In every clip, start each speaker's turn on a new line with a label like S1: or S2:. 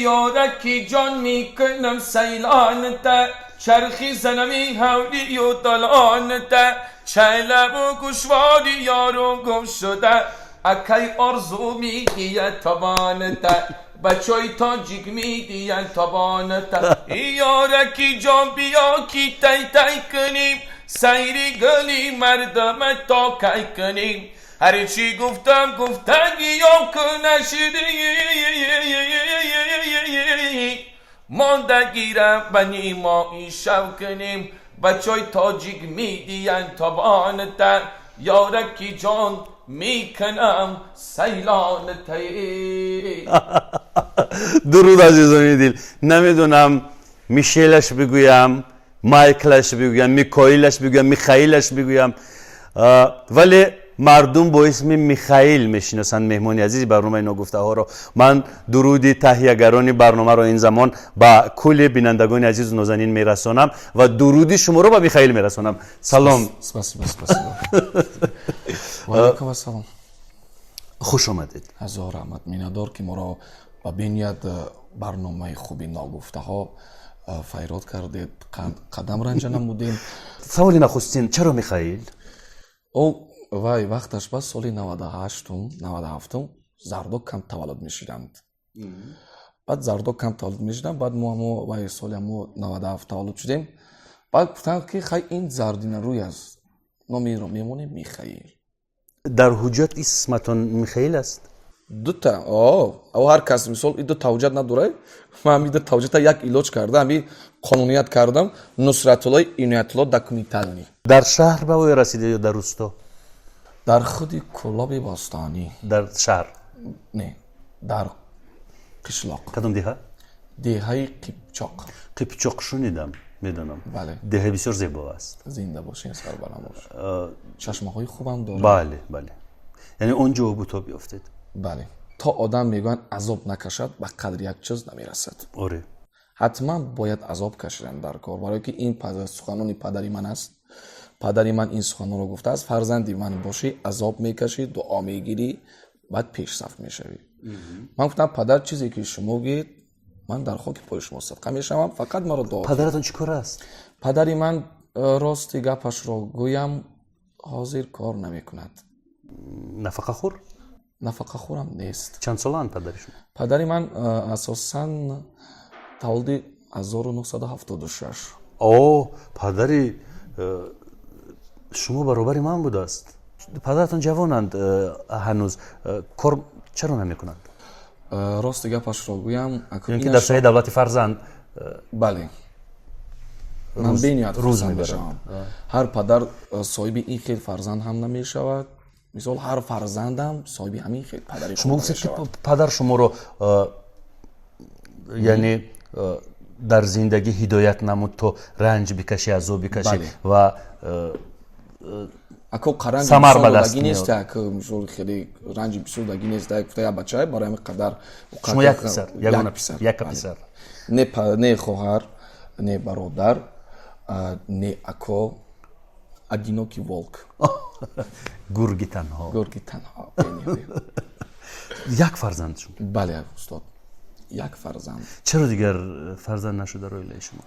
S1: یارکی جان میکنم سیلانته چرخی زنمی حولی و دالانته چلب و گوشواری یارم گم شده اکی آرزو میدیه تابانته بچای تاجیک میدیه تابانته یارکی جان بیا کی تی تی کنیم سیری گلی مردم تا کی کنیم هرچی گفتم گفتگی یا که نشدی ماندگیرم به نیمایی شب کنیم بچای تاجیک میدین تابانته یارکی جان میکنم سیلانته.
S2: дуруд, азизони дил. Намедонам, Мишелаш бигӯям, Майклаш бигӯям, Микоилаш бигӯям, Михаилаш бигӯям, вале мардум бо исми Михаил мешиносанд меҳмони азизи барномаи Ногуфтаҳоро. Ман дуруди таҳиягарони барномаро ин замон ба кулли бинандагони азизу нозанин мерасонам ва дуруди шуморо ба Михаил мерасонам. Салом.
S3: Спасибо, спасибо. Валайкум ассалом.
S2: Хуш омадед.
S3: Ҳазор раҳмат, миннатдор, ки моро ба беният барномаи хуби Ногуфтаҳо файрод кардед, қадам ранҷа намудем.
S2: Саволи нахустин: чаро Михаил?
S3: О вай, вақташ ба соли 98-ум, 97-ум зардо кам таваллуд мешиданд. Баъд зардо кам таваллуд мешиданд, баъд мо ҳамо вай соли ҳамо 97 таваллуд шудем. Баъд гуфтанд, ки хай, ин зардинарӯй аст, номи инро мемонем Михаил.
S2: Дар ҳуҷҷат исматон Михаил аст?
S3: Дута о ҳар кас мисол и дута ҳуҷҷат надорад. Ман ҳами дута ҳуҷҷата як илоҷ карда, ҳами қонуният кардам: Нусратуллои Иноятулло документальный.
S2: Дар шаҳр ба воя расида ё дар русто?
S3: Дар худи Кӯлоби бостонӣ.
S2: Дар шаҳр?
S3: Не, дар қишлоқ.
S2: Кадом деҳа?
S3: Деҳаи Қипчоқ.
S2: Қипчоқ, шунидам, медонам.
S3: Бале.
S2: Деҳа бисёр зебо аст.
S3: Зинда бошед, сарбаланд бош, чашмаҳои хубам дорад.
S2: Бале, яъне он ҷо бутоб ёфтед?
S3: Бале. То одам, мегӯянд, азоб накашад, ба қадри як чиз намерасад. Ҳатман бояд азоб кашидан дар кор, барое ки ин суханони падари ман аст. Падари ман ин суханонро гуфтааст: «Фарзанди ман бошӣ, азоб мекашӣ, дуо мегирӣ, баъд пешсаф мешавӣ». Ман гуфтам: «Падар, чизе ки шумо гӯед, ман дар хоки пои шумо садқа мешавам, фақат маро дуо».
S2: Падаратон чӣ кор аст?
S3: Падари ман, рости гапашро гӯям, ҳозир кор намекунад.
S2: Нафақахӯр?
S3: Нафақахӯрам нест.
S2: Чанд солаанд падари шумо?
S3: Падари ман асосан таваллуди 1976.
S2: О, падари шумо баробари ман будааст. Падаратон ҷавонанд ҳанӯз, кор чаро намекунанд?
S3: Рости гапашро гӯям,
S2: ки дар соҳаи давлати фарзанд
S3: Бале, ман бениҳоят
S2: рӯз
S3: хурсанд мешавам. Ҳар падар соҳиби ин хел фарзанд ҳам намешавад. Мисол, ҳар фарзандам соҳиби ҳамин хел падари
S2: Шумо гуфтед, ки падар шуморо, яъне, дар зиндагӣ ҳидоят намуд, то ранҷ бикашӣ, азоб бикашӣ ва
S3: Ако, ранҷи
S2: самар ба даст
S3: нест, мисол, хеле ранҷи бисёр даги нест. Гуфта, як бача барои ҳамин қадар.
S2: Шумо як писар, ягона писар, яка писар?
S3: Не, не хоҳар, не бародар, не ако, одинокий волк.
S2: Гурги танҳо.
S3: Гурги танҳо.
S2: Як фарзанд шумо?
S3: Бале, устод, як фарзанд.
S2: Чаро дигар фарзанд нашуд дар оилаи шумо?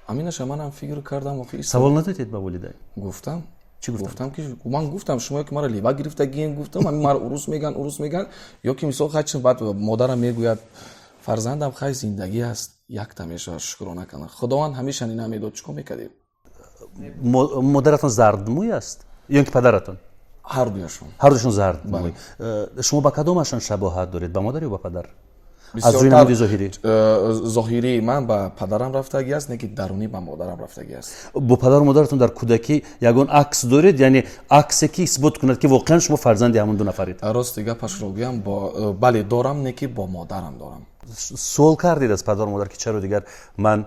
S3: Ҳаминаша манам фикр кардам.
S2: Савол надодед ба волидайн?
S3: Гуфтам.
S2: Чӣ?
S3: Гуфтам, ки ман гуфтам, шумо ки маро лева гирифтагиен, гуфтам, ҳамин маро урус меган, урус меган, ё ки мисол хай. Баъд модарам мегӯяд: «Фарзандам, хай, зиндагӣ аст, якта мешавад, шукрона кана, Худованд ҳамеша нина медод, чӣ кор мекардем?»
S2: Модаратон зардмӯй аст ё ин ки падаратон?
S3: Ҳардуяшон.
S2: Ҳардуяшон зардмӯй. Шумо ба кадомашон шабоҳат доред, ба модар ё ба падар, аз рӯи намуди зоҳирӣ?
S3: Зоҳирӣ ман ба падарам рафтагӣ аст, не ки дарунӣ ба модарам рафтагӣ аст.
S2: Бо падару модаратон дар кӯдакӣ ягон акс доред, яъне аксе, ки исбот кунад, ки воқеан шумо фарзанди ҳамон ду нафаред?
S3: Рости гапашро гӯям, бале, дорам, не ки бо модарам дорам.
S2: Суол кардед аз падару модар, ки чаро дигар ман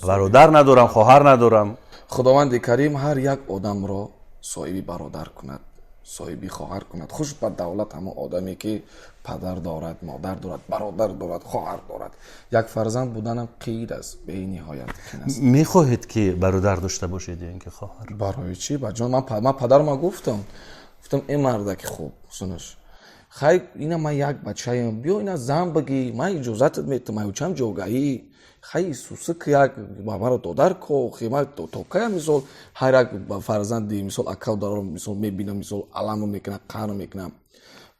S2: бародар надорам, хоҳар надорам?
S3: Худованди карим ҳар як одамро соҳиби бародар кунад, соҳиби хоҳар кунад. Хуш ба давлат ҳамон одаме, ки падар дорад, модар дорад, бародар дорад, хоҳар дорад. Як фарзанд буданам қийин аст, бениҳоят қин аст.
S2: Мехоҳед, ки бародар дошта бошед ё ин ки хоҳар?
S3: Барои чӣ, баҷон? Ман падарма гуфтам, э мардаки хуб, сунаш. Хай, ина ман як бачаем, биё, ина зан бигӣ, ман иҷозатат метам, аючам ҷогаӣ. Хай, сусик як ба маро додар ко, хи ман то кая, мисол, ҳар як фарзанди, мисол, акав даро, мисол, мебинам, мисол, аламо мекунам, қаҳр мекунам.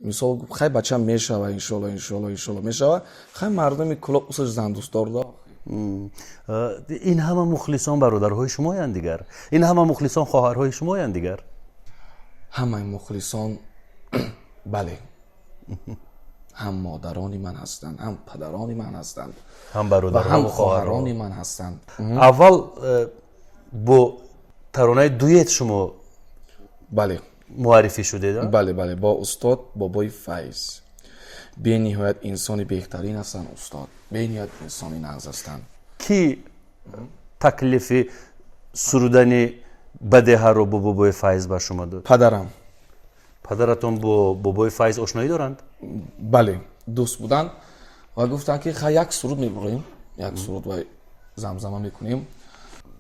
S3: Мисол, хай, бачам мешава, иншолло, иншолло, иншолло мешава. Хай, мардуми Кулоб усаш зандӯстдор да.
S2: Ин ҳама мухлисон бародарҳои шумоянд дигар, ин ҳама мухлисон хоҳарҳои шумоянд дигар.
S3: Ҳамаи мухлисон, бале, ҳам модарони ман ҳастанд, ҳам падарони ман ҳастанд
S2: ҳам
S3: ва
S2: бародарҳо
S3: ҳам
S2: ва хоҳарҳо.
S3: Хоҳарони ман ҳастанд.
S2: Аввал бо таронаи дуэт шумо
S3: Бале.
S2: муаррифӣ шудед, а?
S3: Бале, бо устод Бобои Файз. Бениҳоят инсони беҳтарин ҳастанд устод, бениҳоят инсони нағз ҳастанд.
S2: Ки таклифи сурудани бадеҳаро бо Бобои Файз ба шумо дод?
S3: Падарам.
S2: Падаратон бо Бобои Файз ошноӣ доранд?
S3: Бале, дӯст буданд ва гуфтанд, ки хай, як суруд мебурем, як суруд ва замзама мекунем.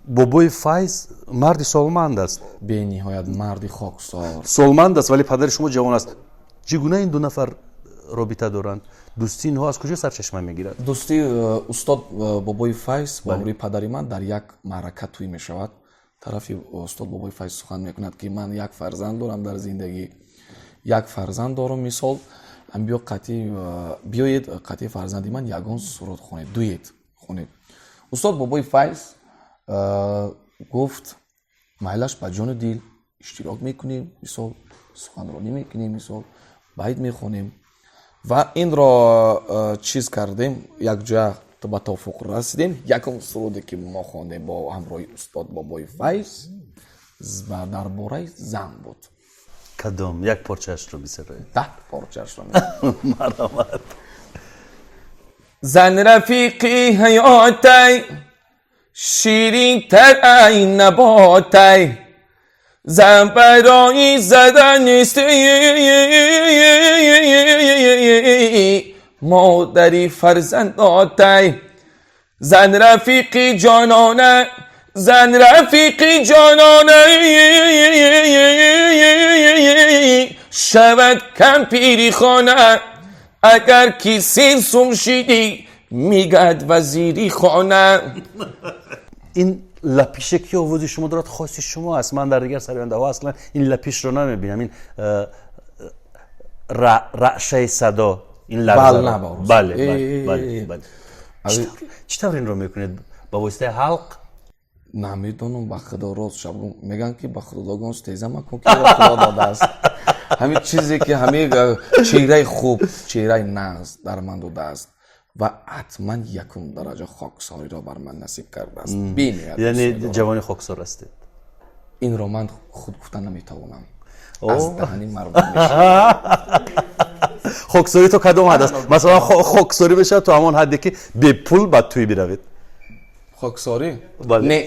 S2: Бобои Файз марди солманд аст.
S3: Бениҳоят марди хоксор.
S2: Солманд аст, вале падари шумо ҷавон аст. Чӣ гуна ин ду нафар робита доранд? Дӯстии инҳо аз куҷо сарчашма мегирад?
S3: Дӯстии устод Бобои Файз бо ҳамроҳи падари ман дар як маърака тӯй мешавад. Тарафи устод Бобои Файз сухан мекунад, ки ман як фарзанд дорам дар зиндагӣ, як фарзанд дорам, мисол, биё қатъи, биёед қатъи фарзанди ман ягон суруд хонед, дуэт хонед. Устод Бобои Файз гуфт: майлаш, ба ҷону дил иштирок мекунем, мисол, суханронӣ мекунем, мисол, байт мехонем. Ва инро чиз кардем, якҷоя ба тавофуқ расидем. Якум суруде, ки мо хондем бо ҳамроҳи устод Бобои Файз, дар бораи зан буд.
S2: Кадом як порчаашро бисароед.
S3: 10 порчаашро.
S2: Марҳамат.
S1: Зан рафиқи ҳаётай, ширинтар ай наботай, зан барои задан нести, модари фарзандотай. Зан рафиқи ҷонона, зан рафиқи ҷонона, шавад кампири хона, агар ки син сум шидӣ, мегад вазири хона.
S2: Ин лапише, ки овози шумо дорад, хоси шумо аст. Ман дар дигар сарояндаҳо аслан ин лапишро намебинам, ин раъшаи садо, ин ларзаро.
S3: Бале.
S2: Бале, чӣ тавр инро мекунед? Ба воситаи ҳалқ?
S3: Намедонам, ба худо, рост шаб мегӯянд, ки ба худодогон стеза макун, ки худо додааст. Ҳамин чизе, ки ҳамин чеҳраи хуб, чеҳраи нағз дар ман додааст ва ҳатман якум дараҷа хоксориро бар ман насиб кардааст. Бениҳоят
S2: Яъне
S3: дӯст медорам.
S2: ҷавони хоксор ҳастед?
S3: Инро ман худ гуфта наметавонам, аз даҳани мардум мешавад.
S2: Хоксорӣ то кадом ҳад аст? Масалан, хоксорӣ мешавад то ҳамон ҳадде, ки бепул ба тӯй биравед?
S3: Хоксорӣ?
S2: Бале.
S3: Не,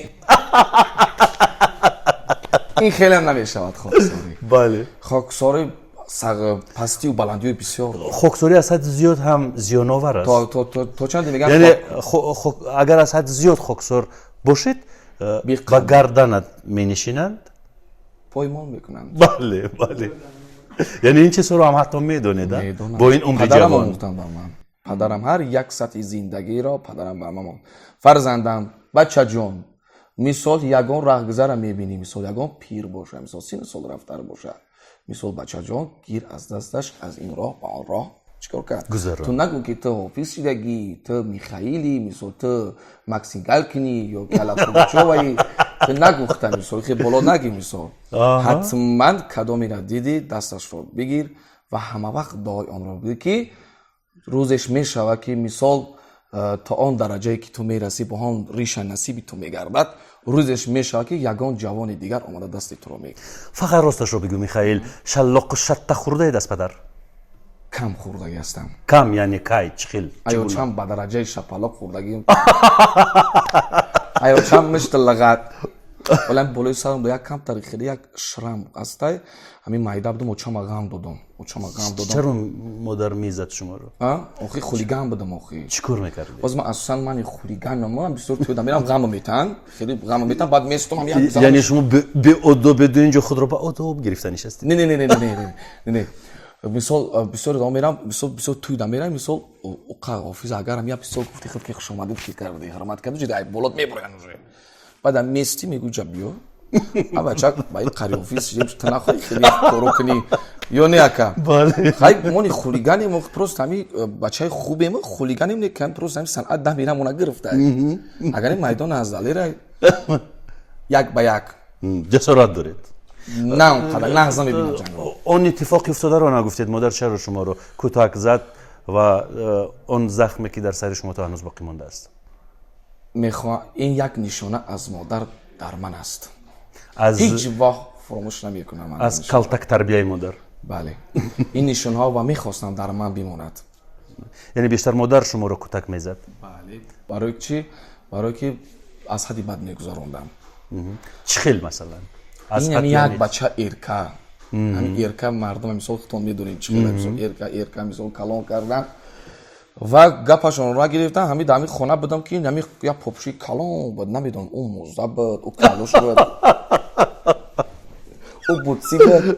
S3: ин хеле намешавад хоксорӣ. Хоксорӣ пастию баландиҳои бисёр дорад.
S2: Хоксорӣ аз ҳад зиёд ҳам зиёновар аст.
S3: То чанде мегӯям.
S2: Яъне агар аз ҳад зиёд хоксор бошед,
S3: Беқадр.
S2: ба гарданат менишинанд.
S3: Поймол мекунанд.
S2: Бале, яъне ин чизҳоро ҳам ҳатто медонед, а?
S3: Медонам.
S2: Бо ин умри
S3: Падарам
S2: ҷавон.
S3: омӯхтам ба ман. Падарам ҳар як сатҳи зиндагиро падарам ба ман омӯхт. Фарзандам, бачаҷон, мисол, ягон раҳгузара мебинӣ, мисол, ягон пир боша, мисол, сину сол рафтар боша, мисол, бачаҷон, гир аз дасташ, аз ин роҳ ба он роҳ чикор кард.
S2: Гузарон.
S3: Ту нагӯ, ки ту ҳофиз шидагӣ, ту Михаили, мисол, ту Максим Галкини ё Алла Пугачёваи. Ту нагухта, мисол, хе боло нагӣ, мисол, ҳатман кадомеро дидӣ, дасташро бигир ва ҳама вақт дуои онро бигир, ки рӯзеш мешавад, ки, мисол, то он дараҷае, ки ту мерасӣ, бо он риша насиби ту мегардад. Рӯзеш мешавад, ки ягон ҷавони дигар омада дасти туро мегирад.
S2: Фақат росташро бигӯ, Михаил, шаллоқу шатта хӯрдаед аз падар?
S3: Кам хӯрдагӣ ҳастам.
S2: Кам яъне кай, чӣ хел, чӣ гуна?
S3: Аёчам ба дараҷаи шапалоқ хӯрдагӣ, аёчам мишти лағат. Вале болои сарам як камтари хеле як шрам ҳастай. Ҳамин майда будам, очама ғам додам, очама ғам додам.
S2: Чаро модар мезад шуморо?
S3: Охи, хулиган будам, охи.
S2: Чӣ кор мекардед?
S3: Боз ман асосан мани хулиган, ман бисёр тӯда мерам, ғам метаҳанд, хеле ғам метаҳанд, баъд местом як
S2: Яъне шумо беодоб беду инҷо худро ба одоб гирифта нишастед?
S3: Не, не, не, не, не, не, не. Мисол, бисёр одам мерам, мисол, бисёр тӯйда мерам, мисол, уқа ҳофиз агарам я бисёр гуфти худ ки хушомадед ки карди, ҳурмат карди, ҷида болот мебурян уже. Баъдам мести, мегӯ: «Ҷа биё, а бача, ба ин қари ҳофиз ту нахоҳӣ хеле коро кунӣ ё не, ака?» Хай, мо не хулиганем, мо просто ҳами бачаи хубем, хулиганем не кам, просто ҳами санъат дам мера гирифта. Агар ин майдон аз далера як ба як.
S2: Ҷасорат доред.
S3: На он қадар нағз намебинам ҷангро.
S2: Он иттифоқи уфтодаро нагуфтед. Модар чаро шуморо кӯтак зад ва он захме ки дар сари шумо то ҳанӯз боқӣ мондааст?
S3: Мехоҳам, ин як нишона аз модар дар ман аст.
S2: Аз
S3: ҳеҷ вақт фуромӯш намекунам.
S2: Аз калтак тарбияи модар.
S3: Бале, ин нишонҳо ва мехостам дар ман бимонад.
S2: Яъне бештар модар шуморо кӯтак мезад?
S3: Бале. Барои чӣ? Барое ки аз ҳадди бад мегузарондам.
S2: Чӣ хел, масалан?
S3: Ин ҳами як бача эрка, ҳами эрка мардум, мисол, худтон медонед чӣ хел, мисол, эрка, эрка, мисол, калон кардан ва гапашонро нагирифтан. Ҳами дар ҳами хона будам ки ҳами як попуши калон буд, намедонам, ӯ музда буд, ӯ калош буд, ӯ бутси буд,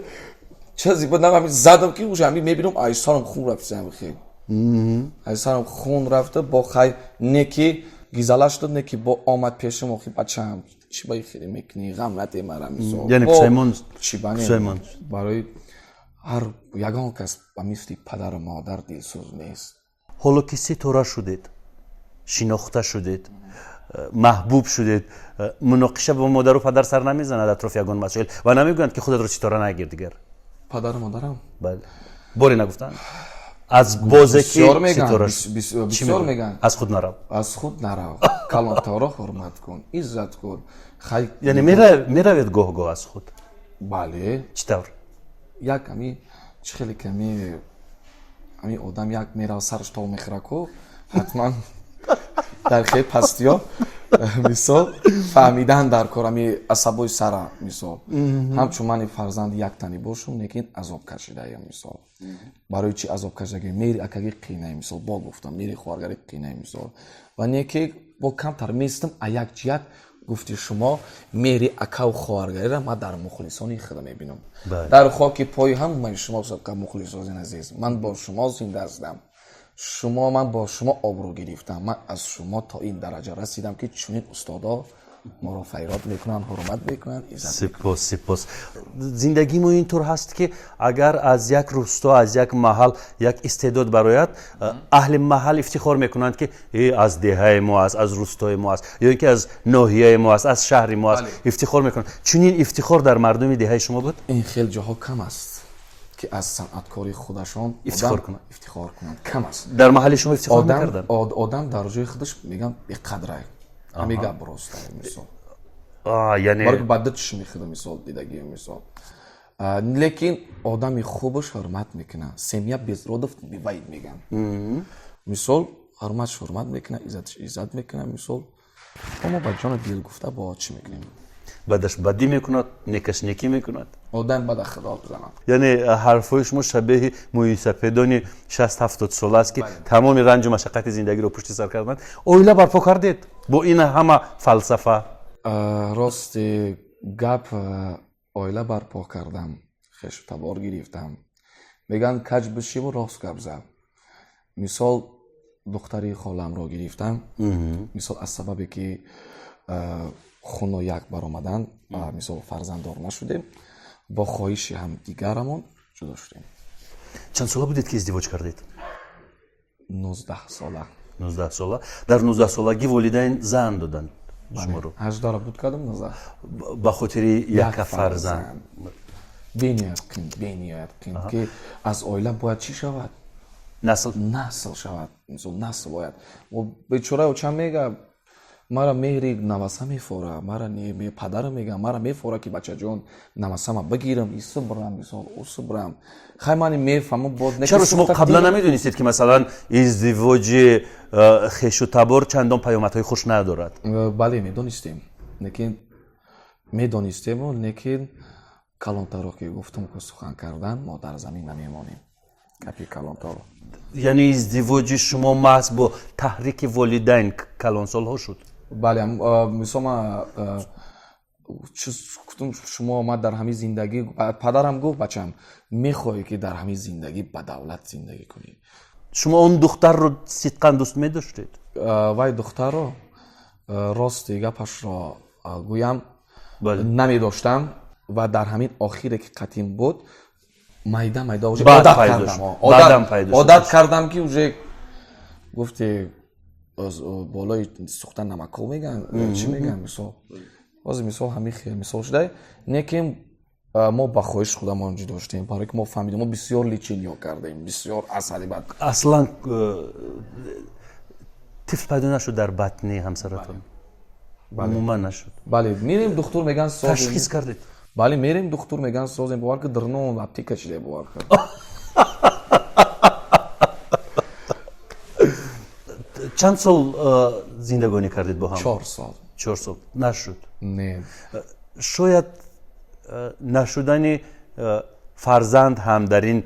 S3: чизе буд, ҳами задам ки уже ҳами мебинам, ай сарам хун рафта, ҳами хел ай сарам хун рафта. Бо хай не ки гизала шуд, не ки бо омад пешам: «Охи бачаам, чӣ ба хеле мекунӣ? Ғам нате мара», мисол.
S2: Яъне пушаймон?
S3: Чӣ ба барои ҳар ягон кас ба мисли падару модар дилсӯз нест.
S2: Ҳоло ки ситора шудед, шинохта шудед, маҳбуб шудед, муноқиша бо модару падар сар намезанад атрофи ягон масоил ва намегӯянд ки худатро ситора нагир дигар?
S3: Падару модарам?
S2: Бале, боре нагуфтанд аз бозе ки ситора?
S3: Бисёр мегӯянд.
S2: Аз худ нарав.
S3: Аз худ нарав, калонторо ҳурмат кун, иззат кун. Хай.
S2: Яъне меравед гоҳ гоҳ аз худ?
S3: Бале.
S2: Чӣ тавр?
S3: Як ами чӣ хеле ки ами одам як мерава, сараш тол мехӯра ку, ҳатман дар хел пастиё, мисол, фаҳмидан дар кор ами асабои сара, мисол, ҳамчун мани фарзанди яктанӣ бошум, лекин азоб кашидаям. Мисол, барои чӣ азоб кашидаги? Мери акаги қинай, мисол, бо гуфтам, мери хоҳаргари қинай, мисол, ва не ки бо камтар местам. А як ҷиҳат, гуфти шумо, мери акаву хоҳаргариро ман дар мухлисони худа мебинам. Дар хоки пои ҳамаи шумо садқа, мухлисони азиз, ман бо шумо зинда ҳастам. Шумо, ман бо шумо обрӯ гирифтам, ман аз шумо то ин дараҷа расидам, ки чунин устодо моро файрод мекунанд, ҳурмат мекунанд, иззат.
S2: Сипос, сипос. Зиндагии мо ин тур ҳаст, ки агар аз як рӯсто, аз як маҳал як истеъдод барояд, аҳли маҳал ифтихор мекунанд, ки аз деҳаи мо аст, аз рӯстои мо аст ё ин ки аз ноҳияи мо аст, аз шаҳри мо аст, ифтихор мекунанд. Чунин ифтихор дар мардуми деҳаи шумо буд?
S3: Ин хел ҷоҳо кам аст, ки аз санъаткори худашон
S2: ифтихор кунанд.
S3: Ифтихор кунанд кам аст.
S2: Дар маҳалли шумо ифтихор мекарданд?
S3: Одам дар ҷои худаш, мегам, беқадрай. Ҳамин гап рост, мисол.
S2: Яъне
S3: барои ба ду чишми худа, мисол, дидагӣ, мисол, лекин одами хубаш ҳурмат мекунад. Семья без родов не бывает, мегам. Мисол, ҳурматш ҳурмат мекунад, иззатш иззат мекунад. Мисол, мо ба ҷону дил гуфта бо чӣ мекунем?
S2: Бадаш бадӣ мекунад, некаш некӣ мекунад.
S3: Одам бада худо бизанад.
S2: Яъне ҳарфҳои шумо шабеҳи мӯйсафедони 60-70 сола аст, ки тамоми ранҷу машаққати зиндагиро пушти сар карданд. Оила барпо кардед бо ин ҳама фалсафа?
S3: Рости гап, оила барпо кардам, хешу табор гирифтам. Мегӯянд, каҷ бишиву рост гап зад. Мисол, духтари холамро гирифтам. Мисол, аз сабабе ки хуно як баромадан, мисол, фарзанддор нашудем, бо хоҳиши ҳамдигарамон ҷудо шудем.
S2: Чанд сола будед, ки издивоҷ кардед?
S3: 19 сола.
S2: 19 сола. Дар 19 солагӣ волидайн зан доданд шуморо?
S3: 18-ро буд кардам, 19.
S2: Ба хотири яка фарзанд.
S3: Бениҳоят қин, бениҳоят қин, ки аз оила бояд чӣ шавад?
S2: Насл.
S3: Насл шавад. Мисол, насл бояд. Бечора очам мега: «Мара меҳри наваса мефора, мара не». Падарам мега: «Мара мефора, ки бачаҷон, навасама бигирам, ису бирам, мисол, усу бирам». Хай, мани мефаҳмам боз.
S2: Чаро шумо қаблан намедонистед, ки масалан издивоҷи хешу табор чандон паёмадҳои хуш надорад?
S3: Бале, медонистем, лекин медонистему, лекин калонтаро ки гуфтум, ку сухан кардан, мо дар замин намемонем, гапи калонтаро.
S2: Яъне издивоҷи шумо маҳз бо таҳрики волидайн, калонсолҳо шуд?
S3: Бале, мисол, ман Гуфтам, шумо ман дар ҳамин зиндагӣ, падарам гуфт, бачам, мехоҳӣ ки дар ҳамин зиндагӣ ба давлат зиндагӣ кунӣ.
S2: Шумо он духтарро сидқан дӯст медоштед?
S3: Вай духтарро, рости гапашро гӯям, намедоштам ва дар ҳамин охире ки қатим буд, майда майда одат кардам. Одат кардам ки уже гуфти болои сӯхта намакол мегӯянд, чӣ мегӯянд, мисол. Ҳозир мисол ҳамин хел мисол шуда, не ки мо ба хоҳиши худамон ҷудо шудем, барое ки мо фаҳмидем, мо бисёр лечение кардем, бисёр асари бад.
S2: Аслан тифл пайдо нашуд дар батни ҳамсаратон? Умуман нашуд?
S3: Бале, мерем духтур, мегӯянд
S2: созем. Ташхис кардед?
S3: Бале, мерем духтур, мегӯянд созем. Бовар ки дурнон аптека шида, бовар кар.
S2: Чанд сол зиндагонӣ кардед бо ҳам?
S3: 4 сол.
S2: 4 сол нашуд?
S3: Не.
S2: Шояд нашудани фарзанд ҳам дар ин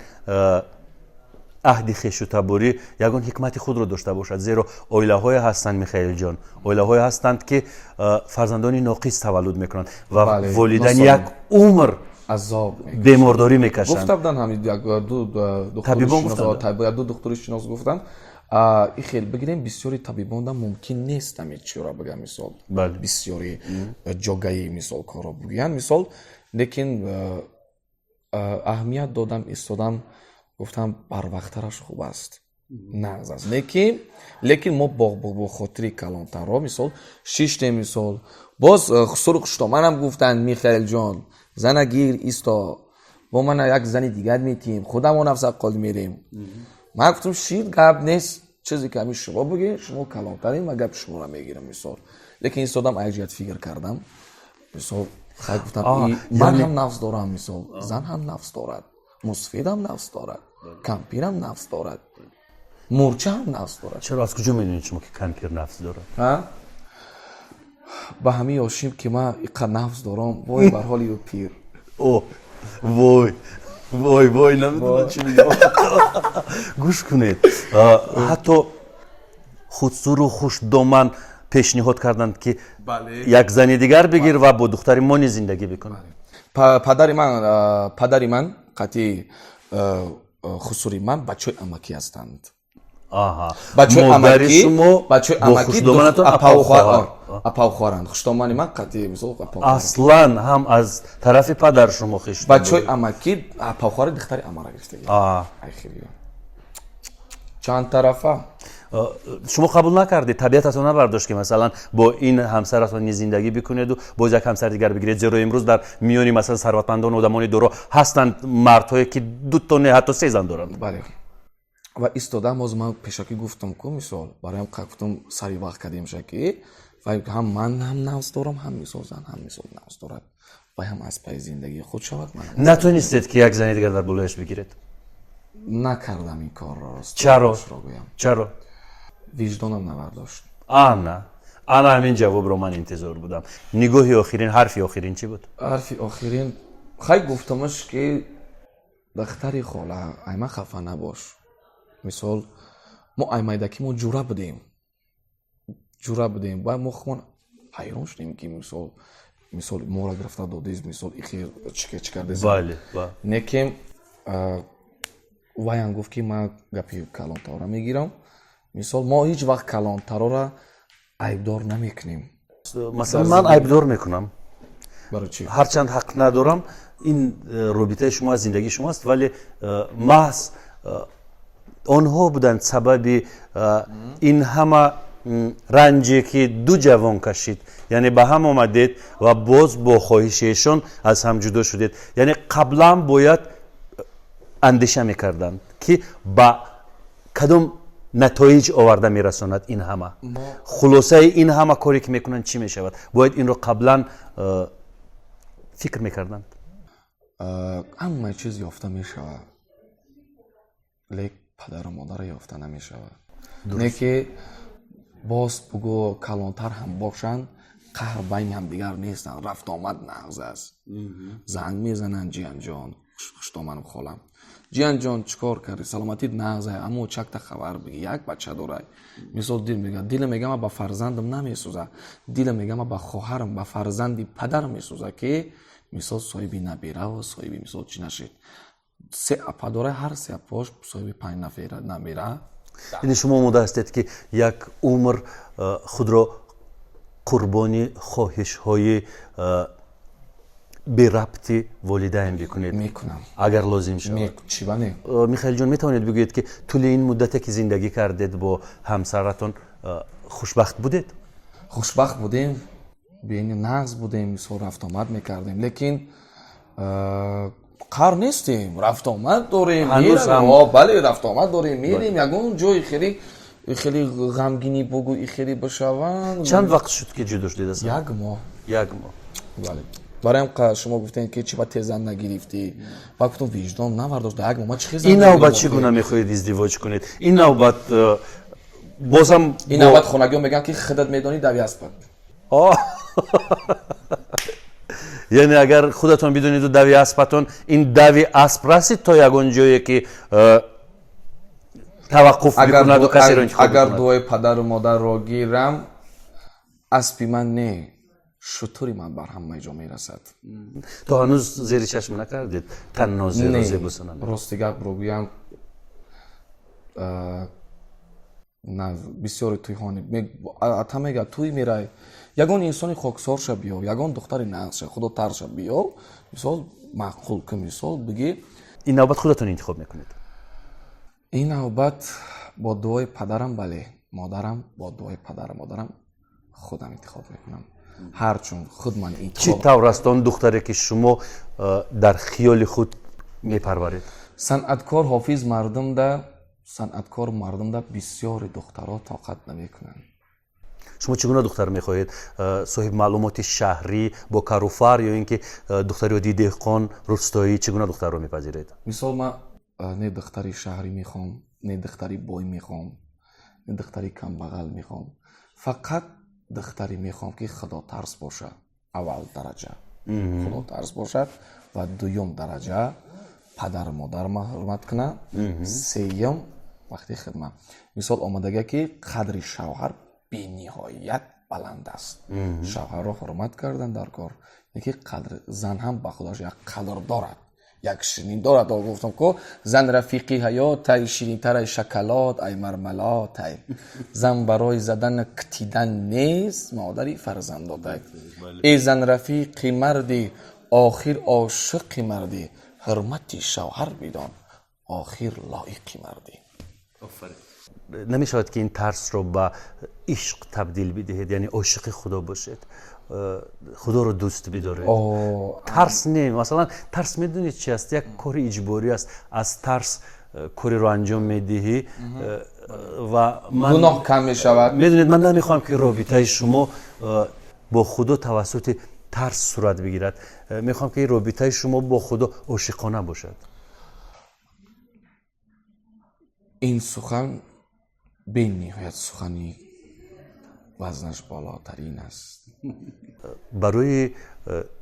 S2: аҳди хешутаборӣ ягон ҳикмати худро дошта бошад, зеро оилаҳое ҳастанд, Михаилҷон, оилаҳое ҳастанд, ки фарзандони ноқис таваллуд мекунанд ва волидайн як умр
S3: азоб
S2: бемордорӣ мекашанд.
S3: Гуфта буданд ҳамин ду духтури шинос гуфтанд, и хел бигирем, бисёри табибонда мумкин нест ҳамин чиро бигам, мисол, бисёри ҷогаи мисол корро бигӯянд, мисол, лекин аҳамият додам, истодам, гуфтам, барвақттараш хуб аст, нағз аст, лекин мо бо хотири калонтарро мисол шиштем, мисол, боз хусуру хуштоманам гуфтанд, Михаилҷон, зана гир, исто, бо мана як зани дигар метиҳем, худамон афсаққол мерем. Ман гуфтам, шид, гап нест, чизе ки ҳамин шумо бигӯед, шумо калонтарин, ман гапи шуморо мегирам, мисол. Лекин истодам, як ҷиҳат фикр кардам, мисол, хай, гуфтам, ман ҳам нафс дорам, мисол, зан ҳам нафс дорад, мусфидам нафс дорад, кампирам нафс дорад, мурча ҳам нафс дорад.
S2: Чаро, аз куҷо медонед шумо, ки кампир нафс дорад?
S3: Ба ҳамин ёшим ки ман иқадр нафс дорам, вой бар ҳоли ю пир.
S2: О, вой вой вой, намедонам чӣ мегӯям. Гӯш кунед, ҳатто худсуру хушдоман пешниҳод карданд, ки як зани дигар бигир ва бо духтари мо низ зиндагӣ бикун.
S3: Падари ман қатъи хусури ман бачаҳои амакӣ ҳастанд.
S2: Модари шумо бо хушдоманатон
S3: апавхоҳаранд. Хуштомани ман қатъи мисол
S2: аслан ҳам аз тарафи падар шумо хеш.
S3: Бачаҳои амакӣ апавхоҳари духтари амара гирифтагӣ. Чанд тарафа.
S2: Шумо қабул накардед, табиататон набардошт, ки масалан бо ин ҳамсаратон низ зиндагӣ бикунеду боз як ҳамсари дигар бигиред, зеро имрӯз дар миёни масалан сарватмандон, одамони доро ҳастанд мардҳое, ки дуто, не, ҳатто се зан доранд.
S3: Бале, ва истодам, ҳозир ман пешакӣ гуфтам ку, мисол, бароям гуфтам, сари вақт кардем ки вай ҳам ман ҳам нафс дорам, ҳам мисол зан ҳам мисол нафс дорад, вай ҳам аз пайи зиндагии худ шавад.
S2: Натонистед, ки як зани дигар дар болояш бигиред?
S3: Накардам ин корро.
S2: Чаро, чаро?
S3: Виҷдонам набардошт.
S2: Ана, ана ҳамин ҷавобро ман интизор будам. Нигоҳи охирин, ҳарфи охирин чӣ буд?
S3: Ҳарфи охирин, хай, гуфтамаш, ки духтари хола, айма хафа набош, мисол, мо аймайдаки мо ҷура будем, ҷура будем ва мо худмон ҳайрон шудем, ки мисол моро гирифта додиз, мисол, ихе чӣ кардез. Не ки ваям гуфт, ки ман гапи калонтарро мегирам, мисол, мо ҳеҷ вақт калонтарора айбдор намекунем.
S2: Масалан, ман айбдор мекунам, ҳарчанд ҳақ надорам, ин робитаи шумо аз зиндагии шумо аст, вале маҳз онҳо буданд сабаби ин ҳама ранҷе, ки ду ҷавон кашид. Яъне ба ҳам омадед ва боз бо хоҳиши эшон аз ҳам ҷудо шудед. Яъне қаблан бояд андеша мекарданд, ки ба кадом натоиҷ оварда мерасонад ин ҳама, хулосаи ин ҳама коре, ки мекунанд, чӣ мешавад. Бояд инро қаблан фикр мекарданд.
S3: Ҳамаи чиз ёфта мешавад, лек падару модарро ёфта намешавад. Не ки боз бугӯ, калонтар ҳам бошанд, қаҳр байни ҳамдигар нестанд, рафтуомад нағз аст, занг мезананд, ҷиянҷон, хуштоманам, холам. Ҷиянҷон, чӣ кор кардӣ, саломатит нағзай, аммо чакта хабар биги, як бача дорай. Мисол, дил мега, дила мега, ма ба фарзандам намесӯза, дила мега, ма ба хоҳарам, ба фарзанди падарам месӯза, ки мисол соҳиби набираву соҳиби мисол чӣ нашид. Се апа дорай, ҳар се апош соҳиби панҷ нафера набира.
S2: Яъне шумо омода ҳастед, ки як умр худро қурбони хоҳишҳои берабти волидайн бикунед?
S3: Мекунам.
S2: Агар лозим шавад?
S3: Чӣ ба не.
S2: Михаилҷон, метавонед бигӯед, ки тӯли ин муддате, ки зиндагӣ кардед бо ҳамсаратон, хушбахт будед?
S3: Хушбахт будем, бени нағз будем, мисол, рафтуомад мекардем, лекин қар нестем, рафтуомад дорем. Бале, рафтуомад дорем, мерем ягон ҷои хеле хеле ғамгинӣ бугу и хеле бишаванд.
S2: Чанд вақт шуд, ки ҷудо шудед?
S3: Як моҳ.
S2: Як моҳ.
S3: Бале. Бароям шумо гуфтем, ки чӣ ба тезан нагирифтӣ, ба гуфтам, виҷдон навардошт, як моҳ ма чӣ
S2: хел. Ин навбат чӣ гуна мехоҳед издивоҷ кунед? Ин навбат бозам?
S3: Ин навбат хонагиҳо мегӯянд, ки худат медонӣ, дави аспат.
S2: Яъне агар худатон бидониду дави аспатон, ин дави асп расид то ягон ҷое, ки таваққуф бикунаду касеро интихоб?
S3: Агар дуои падару модарро гирам, аспи ман не, шутури ман бар ҳамаи ҷо мерасад.
S2: То ҳанӯз зери чашм накардед таннозеро, зебосанам?
S3: Рости гапро гӯям, на, бисёри туйҳони ата мега, туй мерай, ягон инсони хоксорша биёв, ягон духтари нағзша, худотарша биёв, мисол, маъқул ки, мисол, биги.
S2: Ин навбат худатон интихоб мекунед?
S3: Ин навбат бо дуои падарам, бале, модарам, бо дуои падару модарам худам интихоб мекунам, ҳарчун худ ман.
S2: Чӣ тавр аст он духтаре, ки шумо дар хиёли худ мепарваред?
S3: Санъаткор ҳофиз мардумда, санъаткор мардумда бисёри духтаро тоқат намекунанд.
S2: Шумо чӣ гуна духтар мехоҳед? Соҳиби маълумоти шаҳрӣ бо каруфар ё ин ки духтари оддии деҳқон, рустоӣ? Чӣ гуна духтарро мепазиред?
S3: Мисол, ман не духтари шаҳрӣ мехоҳам, не духтари бой мехоҳам, не духтари камбағал мехоҳам, фақат духтаре мехоҳам, ки худотарс бошад, аввал дараҷа худотарс бошад ва дуюм дараҷа падару модарма ҳурмат кунад, сеюм вақти хидмат. Мисол, омадага, ки қадри шавҳар бениҳоят баланд аст, шавҳарро ҳурмат кардан дар кор, леки қадри зан ҳам ба худаш як қадр дорад, як ширинӣ дорад. Гуфтам ку, зан рафиқи ҳаёт ай, ширинтар ай шоколад, ай мармелад ай, зан барои задан ктидан нест, модари фарзандот ай. Эй зан, рафиқи марди, охир ошиқи марди, ҳурмати шавҳар бидон, охир лоиқи марди.
S2: Намешавад, ки ин тарсро ба ишқ табдил бидиҳед? Яъне ошиқи Худо бошед, Худоро дӯст бидоред? Тарс не, масалан, тарс медонед чи аст? Як кори иҷборӣ аст. Аз тарс кореро анҷом медиҳӣ ва
S3: гуноҳ кам мешавад.
S2: Медонед, ман намехоҳам, ки робитаи шумо бо Худо тавассути тарс сурат бигирад. Мехоҳам, ки робитаи шумо бо Худо ошиқона бошад.
S3: Ин сухан бениҳоят сухани вазнаш болотарин аст.
S2: Барои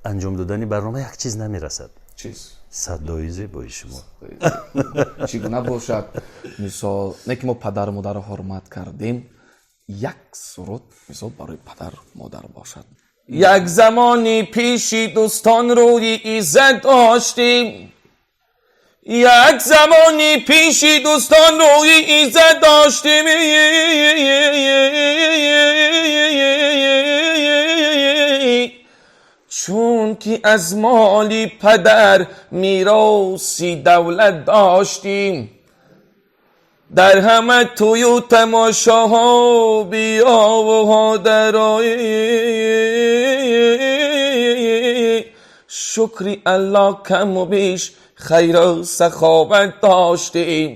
S2: анҷом додани барнома як чиз намерасад.
S3: Чиз?
S2: Садои зебои шумо.
S3: Чӣ гуна бошад? Мисол, не ки мо падару модарро ҳурмат кардем, як суруд, мисол, барои падар модар бошад. Як замони пеши дӯстон рӯи иззат доштем, як замони пеши дӯстон рӯи иззат доштем, чун ки аз моли падар мероси давлат доштем, дар ҳама тӯю тамошоҳо биёвуҳо дарои, шукри Аллоҳ, каму беш хайру саховат доштем,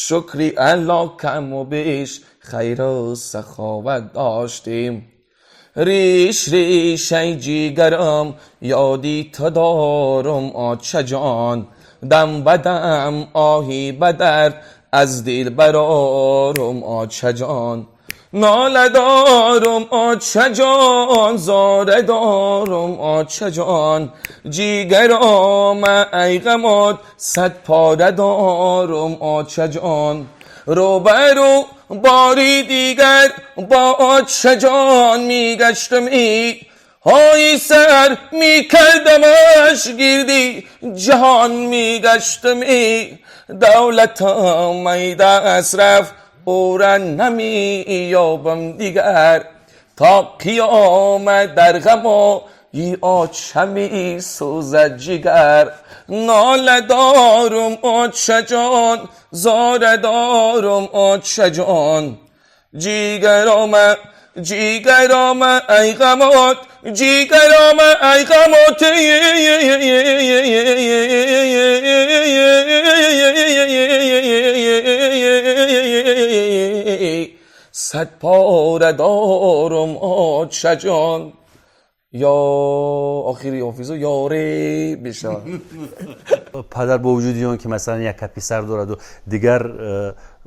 S3: шукри Аллоҳ, каму беш хайру саховат доштем. Риш риш ай ҷигарам, ёди ту дорум, очаҷон, дам ба дам оҳи ба дард аз дил барорум, очаҷон.
S1: ناله دارم آچه جان، زاره دارم آچه جان، جیگرام ای غمات صد پاره دارم آچه جان. روبرو باری دیگر با آچه جان میگشتم ای های سر میکردمش گیردی جهان میگشتم ای دولتم ای دست رفت او را نمی یابم دیگر تا قیامت در غم و آچه می سوزد جگر. ناله دارم آچه جان، زاره دارم آچه جان، جیگرام جیگرام ای غمات، جیگرام ای غمات. صد پاره دارم آچه جان. یا آخری حافظو یاره بشود.
S2: падар бо вуҷуди он ки масалан як писар дораду дигар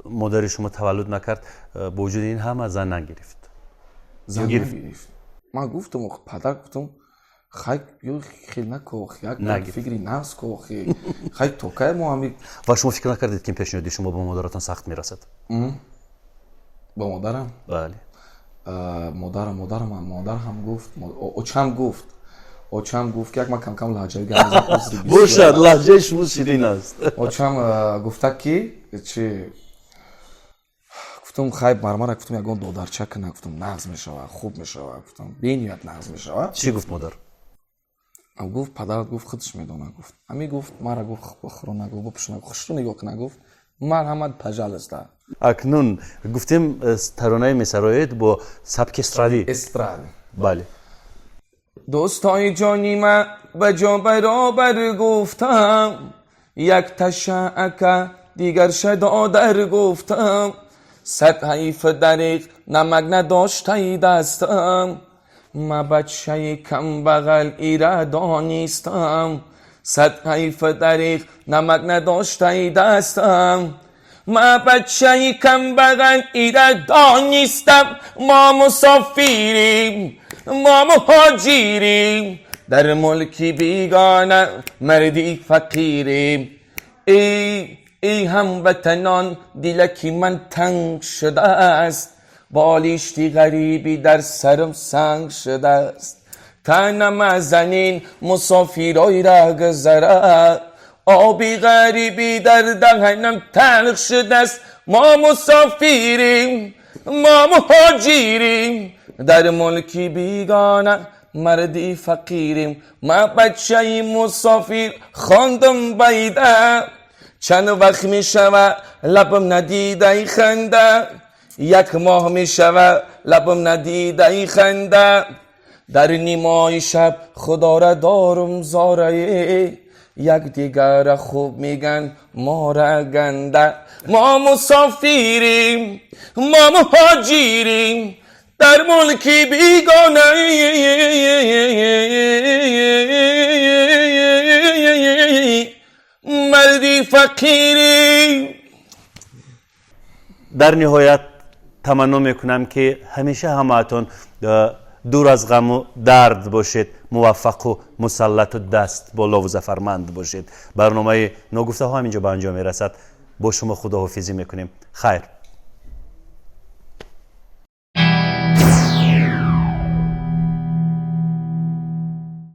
S2: модари шумо таваллуд накард, бо вуҷуди ин ҳама зан нагирифт.
S3: Зан нагирифт. Ман гуфтам, падар, гуфтам, хай ё хел нако, як фикри нағз ко, хай то кай мо ҳами.
S2: Ва шумо фикр накардед, ки ин пешниҳоди шумо ба модаратон сахт мерасад?
S3: Ба модарам?
S2: Бале.
S3: Модарам модар ҳам гуфт, очам гуфт, очам гуфт ки як ман камкам лаҳҷаи гап.
S2: Бошад, лаҳҷаи шумо ширин аст.
S3: Очам гуфта ки чи гуфтам, хай мармара, гуфтам, ягон додарча кана, гуфтам, нағз мешава, хуб мешава, гуфтам, бениҳоят нағз мешава.
S2: Чӣ гуфт модар?
S3: Гуфт, падарат, гуфт, худаш медонад, гуфт, ами гуфт, мара, гуфт, бихӯрона, гуфт, бипӯшона, хушрӯ нигоҳ кана, гуфт, марҳамат, пожалуйста.
S2: Акнун гуфтем, таронае месароед бо сабки эстрадӣ.
S3: Эстрадӣ.
S2: Бале.
S1: Дӯстои ҷони ман ба ҷо баробар гуфтам, як таша ака дигар шадодар гуфтам, сад ҳайф дариқ намак надоштаи дастам, ма бачаи камбағал ира донистам, сад ҳайф дариқ намак надоштаи дастам, ма бачаи камбағал ира донистам. Мо мусофирем, мо муҳоҷирем, дар мулки бегона марди фақирем. Эй ҳамватанон, дилаки ман танг шудааст, болишти ғарибӣ дар сарам санг шудааст. Танама занин мусофирои раҳгузара, оби ғарибӣ дар даҳанам талх шудааст. Мо мусофирем, мо муҳоҷирем, дар мулки бегона марди фақирем. Ма бачаи мусофир хондам байда, чанд вақт мешава лабам надидаи ханда, як моҳ мешава лабам надидаи ханда. Дар нимои шаб худора дорум зорае, якдигара хуб меган мора ганда. Мо мусофирем, мо муҳоҷирем, дар мулки бегона марди фақирем.
S2: Дар ниҳоят таманно мекунам, ки ҳамеша ҳамаатон дур аз ғаму дард бошед, муваффақу мусаллату даст болову зафарманд бошед. Барномаи ногуфтаҳо ҳаминҷо ба анҷом мерасад. Бо шумо худоҳофизӣ мекунем. Хайр.